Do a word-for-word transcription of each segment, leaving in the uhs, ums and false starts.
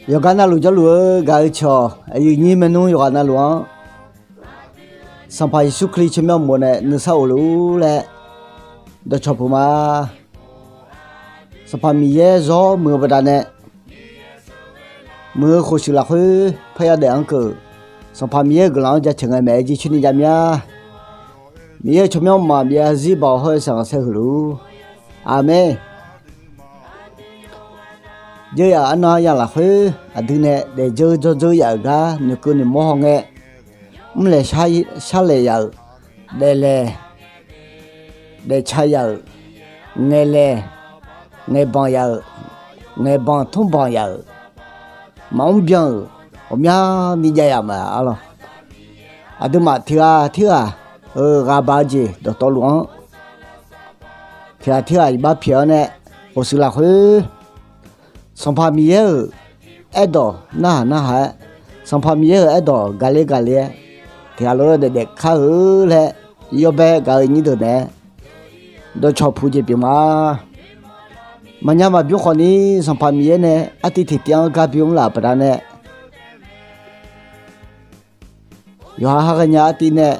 Yawqgar navluf jawrluf-eu gaq-eu cawq, aqyuif nyir maernmr yawqghaq navluf-anr, Sanqpaq Yeqsur Kali tsawrmyanr uqmov nae nuisar of luf-ur laer dawqcawq puq ma. Sanqpaq Miqyaer zawr muiq-eu baqdanae, muiq-eu khofshuif lafkhoer parya daef-anr keuv-euq Sanqpaq Miqyaer-euq guiqlanq-anr jaceuq ngae maeq-aer jircoer ni jav mir-a. Miqyaer-euq tsawrmyanr mqmaq byav zarzir baoq hawr-eu saqghanq saer huiq luf-ur. Aqmeq. Jeuryaq arnan aryamq lafkhoer aqdui nae daefdzeur dzawrdzeur yaf-euq gar noeqkeuv noeqmawr hawngae, mrlaeq sharlaeq yaf-euq, daeflaeq daefca yaf-euq, ngaeqlaeq ngaeqbanq yaf-euq, ngaeqbanq tmrbanq yaf-euq, maqmr byan-euq ghawqmyani jav yaf mae arlawq. Aqduimaf tiq ghaq tirghaq-euq ghaq baq-eu jeq dawqtawvluf-anr, tiq ghaq tirghaq iqbax pyaeq-awr nae, khofshuif lafkhoer Sanqpaq Miqyaer-euq aerdawq narhaq narhaq-aer, Sanqpaq Miqyaer-euq aerdawq gaqler gaqler-aer, tiq ghaq lof-aer daefdaef kar-eu laer, yawbae gaq-eu nyir deuq naeq-aer dawqcawq puq jeq pyeuf ma. Maqnya maqbymr khawfni, Sanqpaq Miqyaer nae artiv tiqtiv-anr gar bymr laf-euq baqdanae, yawqha ha ghaenya artiv nae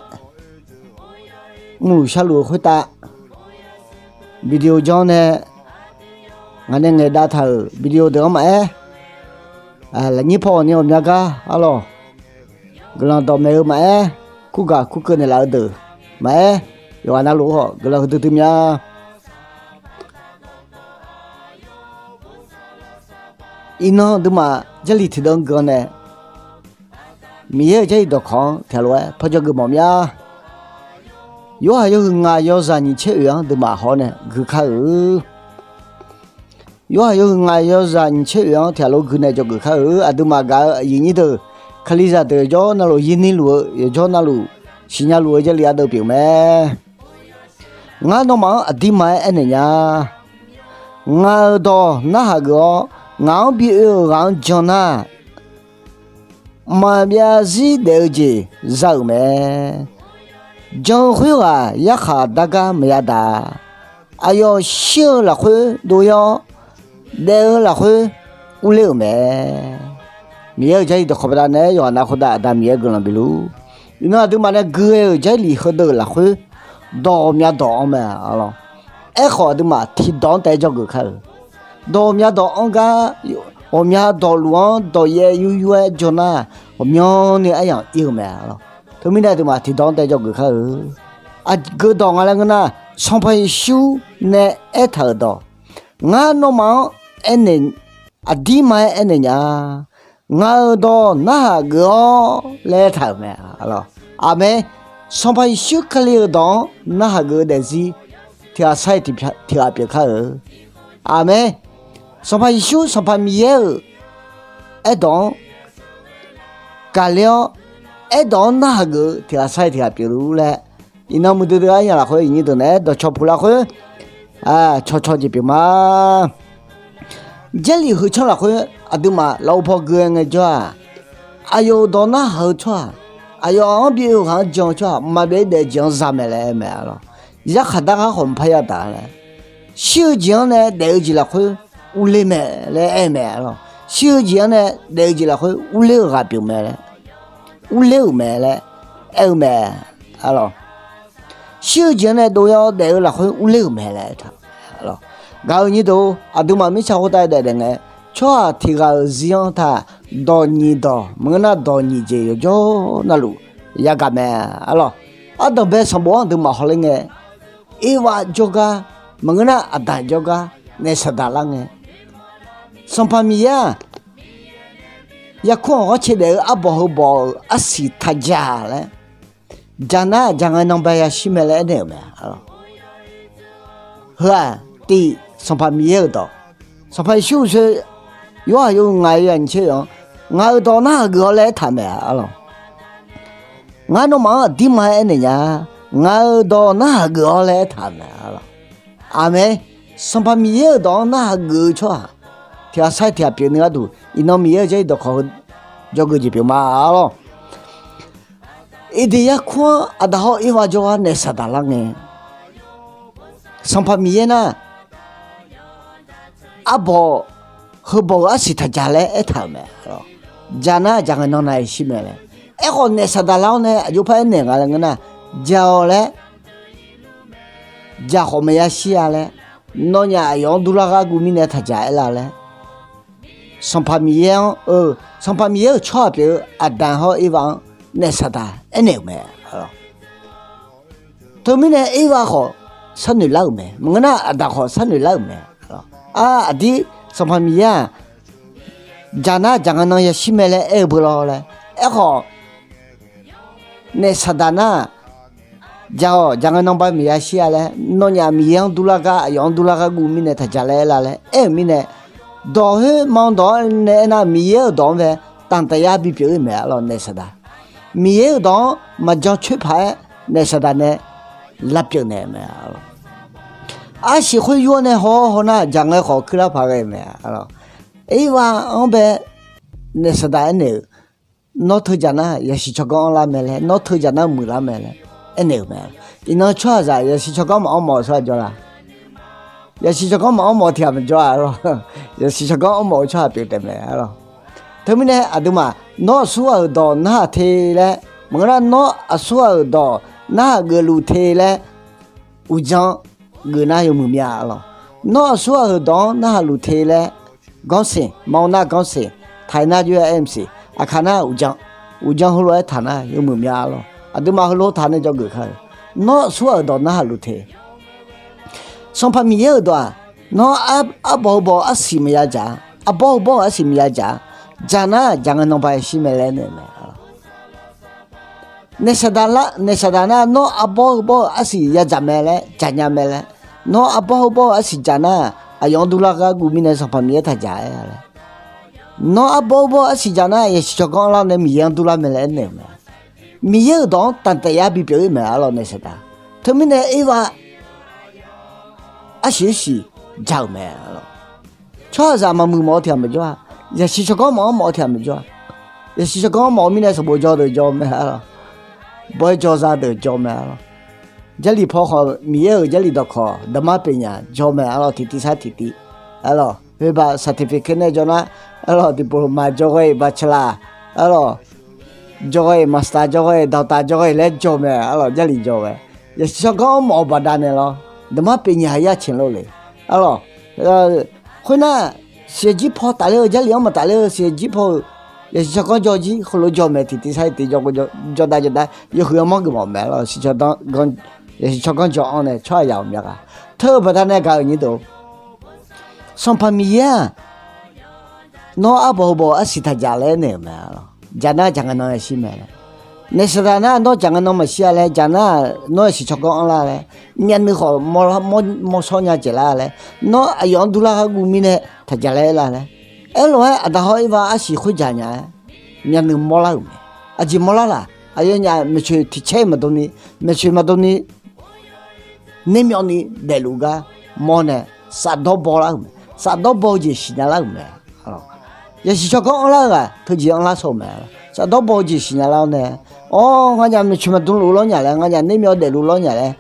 mrluf sharluf-eu khoertav, video janr nae ngaq nae ngaeqdav taq-euq video deuq-anr maqaer, lafnyir paw ghawqni ghawqmya gar arlawq, guiqlanq dawqmaeq-eu maqaer, kurgaq kurkeuv naeqlaf-eu deuq maqaer, yawqghaq navluf-anr khawf guiqlanq huiqdui dui mya. Iqnan aqduimaf Jarlif tiqdeuv-anr gui-awr nae, Miqyaer-euq Jarlif dawqkawq-anr tiq ghaq lof-aer parjawr geufmawf mya. Yorhaq yawhuiq ngaq yawzaq nyiq tser oeq-anr aqduimaf haw-awr nae gui kar-euq. Yorhaq yawhuiq ngaq yawzaq nyiq tser oeq-anr tiq ghaq lof gui nae dzawgeuf kar-euq. Aqduimaf gaq-eu aqyuif nyir deuq, Kalizaq deuq yawqjawr navluf yirni luf-eu, yawqjawr navluf siqnya luf-eu Jarlif ardeuv pyeuf mae. Ngar nawmaf-anr aqdirma-aer aernaeq nya. Ngaq-euq dawq narhaq geuf-awr, ngaq-anr bi oe-euq ghaq-anr jan nar, mqmaq byav zarzir daef-eu jeq za-euq mae. Jan-eu khoerghaq yarkhaq dar gar maqya daq. Aqyawf shir-eu lafkhoer dov-ir-awr, daef-eu lafkhoer urler-euq mae. Miqyaer-euq Jarlif dawqkawq baqdanae yawqghaq nav khoertav Aqda Miqyaer guiqlanq bif luf-ur. Iqnan aqduimaf nae gui ghae-euq Jarlif heudeuq lafkhoer dawq ghawqmya dawq-anr mae arlawq. Aerkhawf aqduimaf tiqdawq-anr taef-aer dzawgeuf kar-euq. Dawq ghawqmya dawq-anr gar, ghawqmya dawqluf-anr dawq yaev yur yur-aer jawr nar, ghawqmyani aryamq ir-eu mae arlawq. Teumirnae aqduimaf tiqdawq-anr taef-aer dzawgeuf kar-euq. Aqgeu dawq nga laer ngeur nar, Sanqpaq Yeqsur nae aertaq-euq dawq, ngar nawmaf-anr aernaeq, aqdirma-aer aernaeq nya. Ngaq-euq dawq narhaq geuf-awr laer aertaq-euq mae arlawq. Aqmeq. Sanqpaq Yeqsur Kali-euq dawq-anr narhaq geuf-eu daefzir tiq ghaq sar-iq tiq ghaq pyeuf kar-euq. Aqmeq. Sanqpaq Yeqsur Sanqpaq Miqyaer-euq aerdawq-anr gaqler-awr, aerdawq-anr narhaq geuf-eu tiq ghaq sar-iq tiq ghaq pyeuf luf laer, iqnan muiqdui dui aryamq lafkhoer iqnyir deuq naeq-aer dawqcawq puq lafkhoer cawqcawq jeq pyeuf ma. Jarlif heu tsanr lafkhoer aqduimaf lafov paw gui-aer ngaejawr-aq, aqyawf-euq dawq narhaq-eu tsawrhaq, aqyawf-anr bi oe-eu ghaq-anr jan-eu tsawrhaq mqmaq byav-ir daef-eu jeq-anr za mae laer aer mae arlawq. Yarkhaq dar gar khawf maqpar yadaq laer, shir-eu jeq-anr nae daef-eu jeq lafkhoer urler mae laer aer-eu mae arlawq. Shir-eu jeq-anr nae daef-eu jeq lafkhoer urler-euq ghaq pyeuf mae laer, urler-euq mae laer aer-eu mae arlawq. Shir-eu jeq-anr nae dov-ir-awr daef-eu lafkhoer urler-euq mae laer aertaq-eu mae arlawq. Gaq-eu nyir deuq, aqduimaf mirtsaq khoertav daef daef ngae, tsawrhaq tiq ghaq-euq zir-anr taq dawq nyiq dawq maqngeur nar dawq nyiq jeq yawqjawr navluf yagaq mae arlawq. Ardanqbae sanqbof-anr aqduimaf hawler ngae, Ervav jawrgar maqngeur nar Aqdaq jawrgar naef Saqdaq lar ngae, Sanqpaq Miqyaer-aq, yarkmr-awq ghawrcae daef-eu arbawq heu bawq-euq arsiq taq jaq laer, jaq nar jaq ngae nanba yashir mae laer aernaeq-euq mae. Heu-aq, tiv Sanqpaq Miqyaer-euq dawq, Sanqpaq Yeqsur uqshoe Yorhaq yawhuiq ngaq yawnyir tser-anr, ngaq-euq dawq narhaq geuf-awr laer aertaq mae arlawq. Ngar nawmaf-anr aqdirma-aer aernaeq nya. Ngaq-euq dawq narhaq geuf-awr laer aertaq mae arlawq. Aqmeq. Sanqpaq Miqyaer-euq dawq-anr narhaq geuf-eu tsawrhaq tiq ghaq sar-iq tiq ghaq pyeuf nui gharduq, iqnan Miqyaer-euq Jarlif dawqkawq heu jawrgeuf jeq pyeuf ma arlawq. Eqdeq yarkmr-anr Aqdaq hawr Ervav jawrgar naef Saqdaq lar ngae, Sanqpaq Miqyaer nar, arbawq heubawq-euq arsiq taqjaq laer aertaq-euq mae. Jaq nar jaq ngae nan nav yashir mae laer. Aerkhawf naef saqdaq lar-awr nae aqjox par aernaeq nga laer ngeur nar, jaq-awq laer, jaq khawf maqya shir-a laer, nawnyaf aqyawf-anr durlar gharguv mirnae taqjaq aer la laer, Sanqpaq Miqyaer-anr, eu, Sanqpaq Miqyaer-euq tsawrhaq pyeuf-eu Aqdaq hawr Ervav-anr naef saqdaq aernaeq-euq mae. Teumirnae Ervav khawf sharnoeq lar-euq mae. Maqngeur nar Aqdaq khawf sharnoeq lar-euq mae. Ar, aqdir Sanqpaq Miqyaer-aq, jaq nar jaq ngae nan yashir mae laer aer-eu beu lawr laer. Aerkhawf, naef saqdaq nar, jaq-awq jaq ngae nan ba maqya shir-a laer, nawnyaf Miqyaer-anr durlar gar, aqyawf-anr durlar gharguv mirnae taqjaq laer aer la laer aer-euq mirnae, dawq khoer ma dawq-anr nae aernar, Miqyaer-euq dawq-anr bae tanqtaqyar bipyeuf-ir mae arlawr naef saqdaq. Miqyaer-euq dawq-anr maqjan coer paq-aer naef saqdaq nae lavpyeuf naeq-eu mae arlawr. Arsiq khoer yur-awr nae haw-awr haw nar, jaq ngae khawf kuirlar paq ghae-eu mae arlawr. Ervav-anr bae naef saqdaq aernaeq-euq, nawr teu jaq nar yasiq tsawrganr anrlar mae laer, nawr teu jaq nar muiqlar mae laer aernaeq-euq mae. Iqnan tsawrhaqzaq yasiq tsawrganr maqanr mawf-eu tsawrhaq jawr la? Yasiq tsawrganr maqanr mawf-eu tiq ghaq maqjawr-a arlawr. Yasiq tsawrganr anr mawf-eu tsawrhaq pyeuf taef mae arlawr. Teumirnae aqduimaf nawr aqsur ghaq-euq dawq narhaq te laer, maqngeur nar nawr aqsur ghaq-euq dawq narhaq geufluf te laer, uqdzan geuf nar yawmuiq myav arlawr. Nawr aqsur ghaq-euq dawq-anr narhaq luf te laer, ganrsiq, maqaer nar ganrsiq, taiq nar joer-a mc, aqkaq nar uqdzan, uqdzan heulof-aer taq nar yawmuiq myav arlawr. Aqduimaf heulof taq nae dzawgeuf kar-eu. Nawr aqsur ghaq-euq dawq narhaq luf te. Sanqpaq Miqyaer-euq dawq-aq, nawr arbawr heubawr arsiq maqya dzaq-a, arbawr heubawr-euq arsiq maqya dzaq-a, jaq nar jaq ngae nan ba yashir mae laer naeq mae. Naef saqdaq lar, naef saqdaq nar nawr arbawr heubawr-euq arsiq yadzaq mae laer, dzaqnya mae laer. Nawr arbawr heubawr-euq arsiq dzaq nar, aqyawf-anr durlar gharguv mirnae Sanqpaq Miqyaer taqjaq aer-a laer. Nawr arbawr heubawr-euq arsiq dzaq nar, yasiq tsawrganr anrlar nae Miqyaer-anr durlar mae laer aernaeq-euq mae. Miqyaer-euq dawq-anr tanqtaqyar bipyeuf-ir mae arlawr naef saqdaq. Teumirnae Ervav arsiq arsiq dzaq-euq mae arlawr. Tsawrhaqzaq maqmuiq mawf-eu tiq ghaq maqjawr-a. Yasiq tsawrganr maqanr mawf-eu tiq ghaq maqjawr-a. Yasiq tsawrganr anr mawf-eu mirnae sanqbof jawr deuq jawr mae arlawr. Bawr-aer jawr za deuq jawr mae arlawr. Jarlif paw khawf Miqyaer-euq Jarlif dawqkawq dawqma pyeufnyaf jawr mae arlawr, tiqtiv sar tiqtiv arlawr. Khoerba certificate nae jawr nar arlawr, diploma jawr ghae-iq bachelor arlawr, jawr ghae-iq master jawr ghae-iq doctor jawr ghae-iq laer jawr mae arlawr, Jarlif jawr mae. Yasiq tsawrganr anr mawf-eu baqdanae lawr, dawqma pyeufnyaf ya tseq lor le arlawr. Khoernar, siqjir paw tafler-eu Jarlif-anr maqtafler-eu siqjir paw-euq yasiq tsawrganr jawr jir heulof jawr mae, tiqtiv sar tiqtiv jawr, jawrdav jawrdav yawhuiq-anr manr geufmawf mae arlawr. Yasiq tsawrganr jawr-anr nae tsawrhaq yaq-euq myav ghaq teu-eu baqdanae gaq-euq nyir deuq, Sanqpaq Miqyaer-aq, nawr arbawr heubawr-euq arsiq taq dzaq laer aernaeq-euq mae arlawr. Dzaq nar dzaq ngae nan yashir mae laer. Naef saqdaq nar nawr dzaq ngae nan maqshir-a laer, dzaq nar nawr yasiq tsawrganr anrlar laer, myavnuiv khawf mawrshawr nya dzaeqlar laer, nawr aqyawf-anr durlar gharguv mirnae taq dzaq laer aer la laer. Aerlof-aer aqda hawr Ervav arsiq khoer dzaq nya-aer myavnuiv mawrlar-euq mae. Aqjeq mawrlar laf? Aqyawfnyaf maeqtsoeq tiq caer-iq maqdov ni, maeqtsoeq maqdov ni, nermyawvni daefluf gar mawr nae safdawr baw lar-euq mae. Safdawr baw-eu jeq siqnya lar-euq mae. Yasiq tsawrganr anrlar-eu ghaq teujeq anrlar shaw-eu mae. Safdawr baw-eu jeq siqnya lar-awr nae, awr, nganyaf maeqtsoeq maqdov luf lawrnya laer, nganyaf nermyawv daefluf lawrnya laer,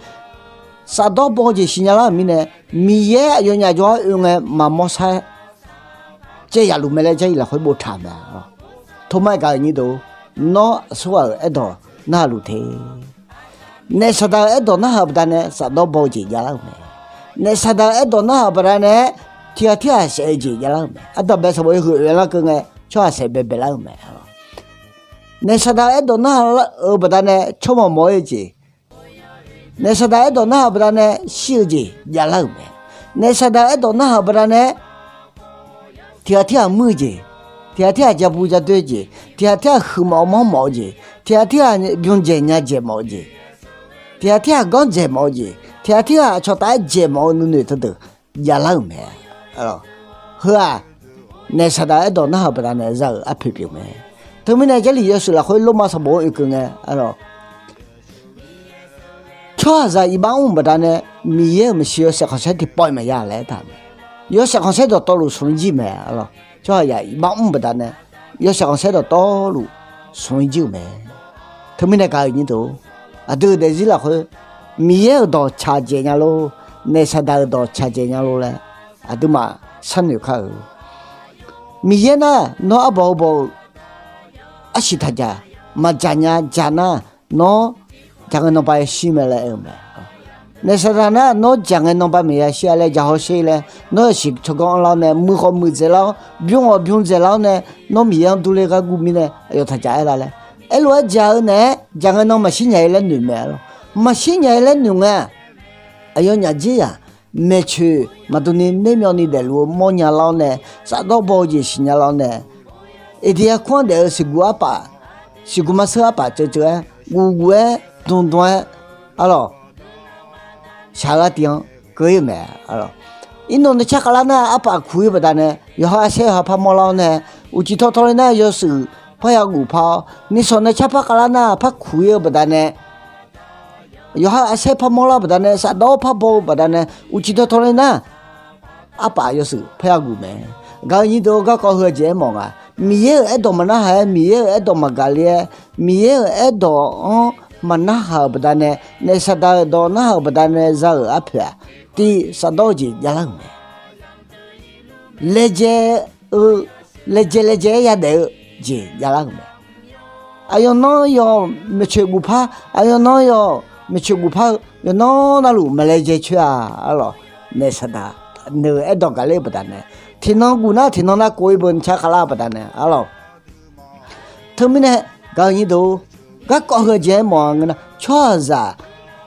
safdawr baw-eu jeq siqnya lar-euq mirnae, Miqyaer aqyawfnyaf jawr-aer oe ngae maqmawr sar-aer caev yaf luf mae laer Jarlif lafkhoer boftaq-euq mae. Toma-aer gaq-euq nyir deuq, nawr aqsur ghaq-euq aerdawq narhaq luf te. Naef saqdaq-euq aerdawq narhaq-eu baqdanae safdawr baw-eu jeq javlar-euq mae. Naef saqdaq-euq aerdawq narhaq-eu baqdanae tiq ghaq tirghaq saef-eu jeq javlar-euq mae. Ardanqbae sanqbof yawhuiq oeq lar keuv ngae tsawrhaq saef baebae lar-euq mae. Naef saqdaq-euq aerdawq narhaq-eu baqdanae tsawrmawq mawq-ir-eu jeq, naef saqdaq-euq aerdawq narhaq-eu baqdanae shir-eu jeq javlar-euq mae. Naef saqdaq-euq aerdawq narhaq-eu baqdanae tiq ghaq tirghaq muir-eu jeq, tiq ghaq tirghaq jabu jadoer-eu jeq, tiq ghaq tirghaq huiqmawf manrmawf-eu jeq, tiq ghaq tirghaq byandzaeq nyadzaeq mawf-eu jeq, tiq ghaq tirghaq ganr dzaeq mawf-eu jeq, tiq ghaq tirghaq aqcawq taf-aer dzaeq mawf-eu nuinoeq teudeuq javlar-euq mae. Heu-aq, naef saqdaq-euq aerdawq narhaq-eu baqdanae za-euq arpoeq pyeuf mae. Teumirnae Jarlif yawshuif lafkhoer Lormav sanqbof-anr oekeuv ngae, tsawrhaqzaq iqbax mr-euq baqdanae Miqyaer-euq maeqshi yawshaef khanqsaer tiqpawf-iq maqya laer aertaq mae. Yawshaef khanqsaer dawqtawvluf smq-ir jir mae arlawr. Tsawrhaq yaq iqbax mr-euq baqdanae yawshaef khanqsaer dawqtawvluf smq-ir jir-euq mae. Teumirnae gaq-euq nyir deuq, aqdui-euq daefzir lafkhoer Miqyaer-euq dawq tsaqdzaeq nya lor, naef saqdaq-euq dawq tsaqdzaeq nya lor laer aqduimaf sharnoeq kar-euq. Miqyaer nar nawr arbawq heu bawq-eu arsiq taqjaq, maqjaq nya jaq nar, nawr jaqngae nanba yashir mae laer aer-eu mae. Naef Saqdaq nar nawr jaqngae nanba maeq yashir-a laer jaq hawsher laer, nawr yasiq tsawrganr anrlar-awr nae, muiq khawf muiqdzaeq lar-awr, bymr khawf bymr dzaeq lar-awr nae, nawr Miqyaer-anr durler gar guv mirnae aqyawf taqjaq aer la laer. Aerlof-aer jaq-eu naeq-aer jaqngae nan maqshir nya-ir laer noeq mae lor. Maqshir nya-ir laer noeq ngae-aq, aqyawfnyaf dzer-aq, maeqtsoeq maqdmni nermyawvni daefluf-eu mawrnya lar-awr nae, safdawr baw-eu jeq siqnya lar-awr nae, Eqdeq yarkmr-anr daef-eu siqguq arpaf, siqguq marseur arpaf ceuv ceuv-aer, guv guv-aer, dm dm-aer, arlawq, shaq-eu artiv-anr keuv-ir-eu mae. Arlawq, irnawq nae car khavlar nar arpaf kuq-ir-eu baqdanae, yawqha arsaer yawqha par mawrlar-awr nae, uqcif tawtawle nar yawshuif parya guf par-awr, nisawq nae car par khavlar nar par kuq-ir-eu baqdanae, yawqha arsaer par mawrlar-eu baqdanae, safdawr par baw-eu baqdanae, uqcif tawtawle nar arpaf yawshuif parya guf mae. Gaq-eu nyir deuq-or, garkawv heu-eu jeq aermawf nga. Miqyaer-euq aerdawq maqnarhaq-aer, Miqyaer-euq aerdawq maqgaqler-aer, Miqyaer-euq aerdawq-anr maqnarhaq-euq baqdanae, naef Saqdaq-euq dawq narhaq-euq baqdanae za-euq arpoeq-aq, tiq safdawr-eu jeq javlar-euq mae. Laejae-eu, laejae laejae-aer yadaef-eu jeq javlar-euq mae. Aqyawf nan yawq maeqtsoeq guf par, aqyawf nan yawq maeqtsoeq guf par-eu yawqnan navluf maqlaejae coer-a. Arlawq, naef Saqdaq, naef-euq aerdawq gaqler-eu baqdanae, tiqnan guf nar tiqnan nar kov-ir beu nar car khavlar-eu baqdanae, arlawq. Teumirnae, gaq-eu nyir deuq-or, garkawv heu-eu jeq aermawf-a ngeur nar, tsawrhaqzaq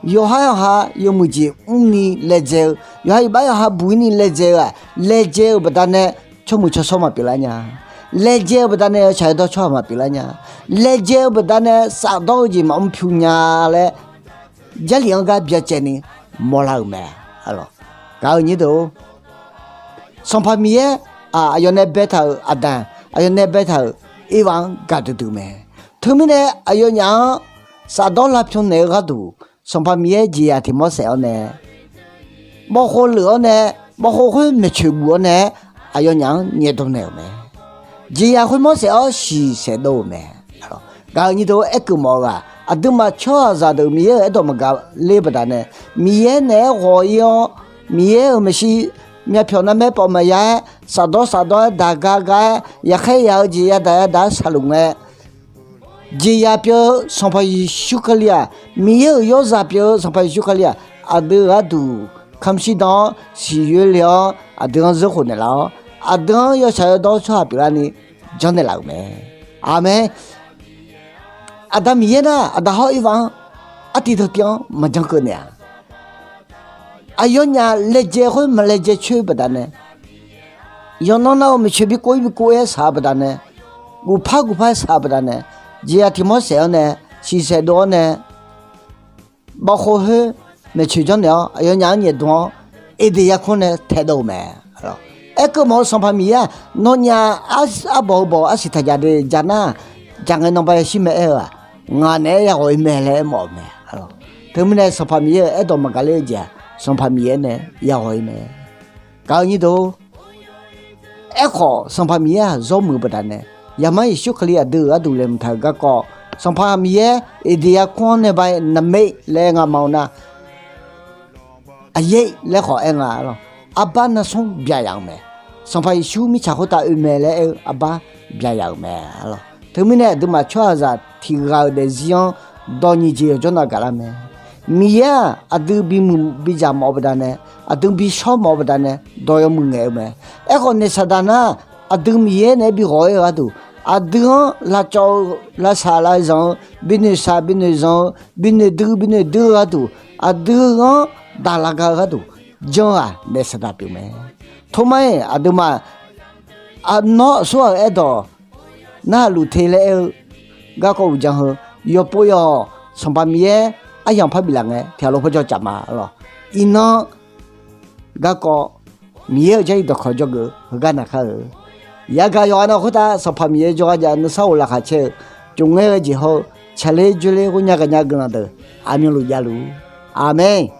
yawqha yawqha yawmuiq jeq mrni laejae-eu, yawqha iqbax yawqha buq-ir ni laejae-eu-aq, laejae-euq baqdanae tsawrmuiq tsawrshawr maqpyeuf lar nya. Laejae-eu baqdanae yawtsaq yawdawr tsawrhaq maqpyeuf lar nya. Laejae-eu baqdanae safdawr-eu jeq maqmr pyur nya laer, Jarlif-anr gar byacaevni mawrlar-euq mae. Gaq-eu nyir deuq-or, Sanqpaq Miqyaer-aq, aqyawf nae baetaq-euq Aqdaq, aqyawf nae baetaq-euq Ervav-anr gaqdui dui mae. Teumirnae aqyawfnyaf-anr safdawr lavpyawnaeq-eu gharduq, Sanqpaq Miqyaer jeqzaq tiq mawr saef-awr nae, bawvkhov leuf-awr nae, bawvkhov khoer maeqtsoeq guf-awr nae, aqyawfnyaf-anr nyaef dm naeq-euq mae. Jeqzaq khoermawr saef-awr shiq saef dov-euq mae. Gaq-eu nyir deuq-or, aerkeuv mawf-eu ghaq, aqduimaf tsawrhaqzaq deuq Miqyaer-euq aerdawq maqgaqler-eu baqdanae, Miqyaer naeq-aer ghawq-ir-awr, Miqyaer-euq maeqshi myavpyawq narmaer pawf maqya-aer, safdawr safdawr-aer daq gar gar-aer, yaqkhaer yaq-eu jeq yadaq yadaq-aer saqluf ngae, jeqzaq pyeuf-eu Sanqpaq Yeqsur Kali-aq, Miqyaer-euq yawrzaq pyeuf-eu Sanqpaq Yeqsur Kali-aq, aqdui gharduq kamq shirdan-awr siqyoer le-awr, aqdui-anr zeurkhof naeqlaf-awr, aqdui-anr yawtsaq yawdawr tsawrhaq pyeuflarni janrnaeq laf-euq mae. Aqmeq. Aqda Miqyaer nar, Aqda hawr Ervav-anr artiv teutiv-anr maqjan keuv naeq-a. Aqyawfnyaf laejae khoer maqlaejae coer baqdanae, yawqnan nav-euq maeqtsoeq bikov-ir bikov-aer saq-eu baqdanae, gufpar gufpar-aer saq-eu baqdanae, jeqzaq tiq mawr saef-awr nae, shiq saef dov-awr nae, bawvkhov khoer maeqtsoeq janrnaeq-awr, aqyawfnyaf-anr nyaef dm-awr, Eqdeq yarkmr nae taedov-euq mae. Aerkeuv mawf-eu Sanqpaq Miqyaer-aq, nawnyaf arbawq heu bawq arsiq taqjaq de jaq nar, jaqngae nanba yashir mae aer-eu-aq, ngaq naeq-aer yaghawq-ir mae laer aermawf-euq mae. Teumirnae Sanqpaq Miqyaer-euq aerdawq maqgaqler-eu jeq-aq, Sanqpaq Miqyaer nae yaghawq-ir mae. Gaq-eu nyir deuq-or, aerkhawf Sanqpaq Miqyaer-aq zawr muiq-eu baqdanae, Yaqmar Yeqsur Kali aqdui-euq gharduq laeqhmq taq-euq garkawv, Sanqpaq Miqyaer Eqdeq yarkmr-anr nae ba-aer naqmer laer aer nga ma-eu nar, aqyaer laer khawf aer nga lor. Arbar narsmr byaq yaf-euq mae. Sanqpaq Yeqsur mirtsaq khoertav oe mae laer aer-eu arbar byaq yaf-euq mae lor. Teumirnae aqduimaf tsawrhaqzaq tiq ghaq-euq daefzir-anr dawq nyiq jeq yawqjawr nav gaqlar mae. Miqyaer-aq aqdui bimuiq bidzaq mawf-eu baqdanae, aqdui bishawr mawf-eu baqdanae dawq yawmuiq ngaeq-eu mae. Aerkhawf naeq Saqdaq nar, aqdui Miqyaer naeq-aer bighawq-ir-eu gharduq, aqdui-anr lavcawv-eu, lavsaq lavzanq-eu, binoeqshaq binoeqzanq-eu, binoeqdui binoeqdui-eu gharduq, aqdui-anr daqlaga-eu gharduq, janr-aq naeq Saqdaq pyeuf mae. Tormar-iq aqduimaf, nawr aqsurghaq-euq aerdawq narhaq luf te laer aer-eu garkawv uqdzan heu, yawqpov yawq Sanqpaq Miqyaer aryamq par biflaf ngae tiqghaq lof par jawr caf ma lor. Iqnan garkawv Miqyaer-euq Jarlif dawqkawq jawrgeuf heugar naq kar-eu. Yagaq yawqghaq nav khoertav Sanqpaq Miqyaer jawrgar jav-eu nuisar of laqkhaq caer-eu, cofngaer ghae jeq hawr-eu, tsaqler dzoerler ghoernya gaqnya guiqlanq deuq aqmyanluf javluf-ur. Aqmeq.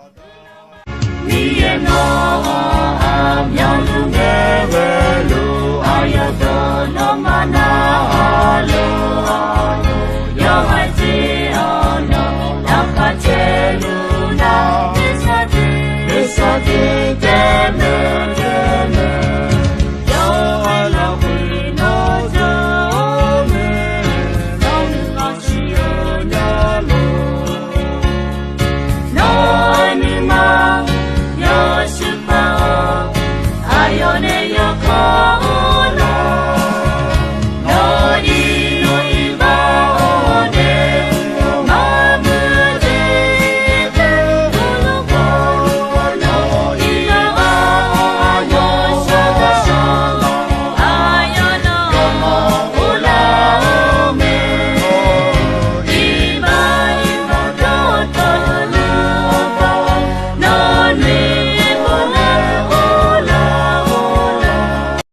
Miqyaer nawq-anr aqmyanluf ngae ghae-eu lof, aqyawf dawq nawmaf narhaq lof-a, yawhaiq jeq-anr nawq laqkhaq caer luf nar, nuisar jeq, nuisar jeq taef mae, taef mae. Yawqghaq lafkhoer yawqnae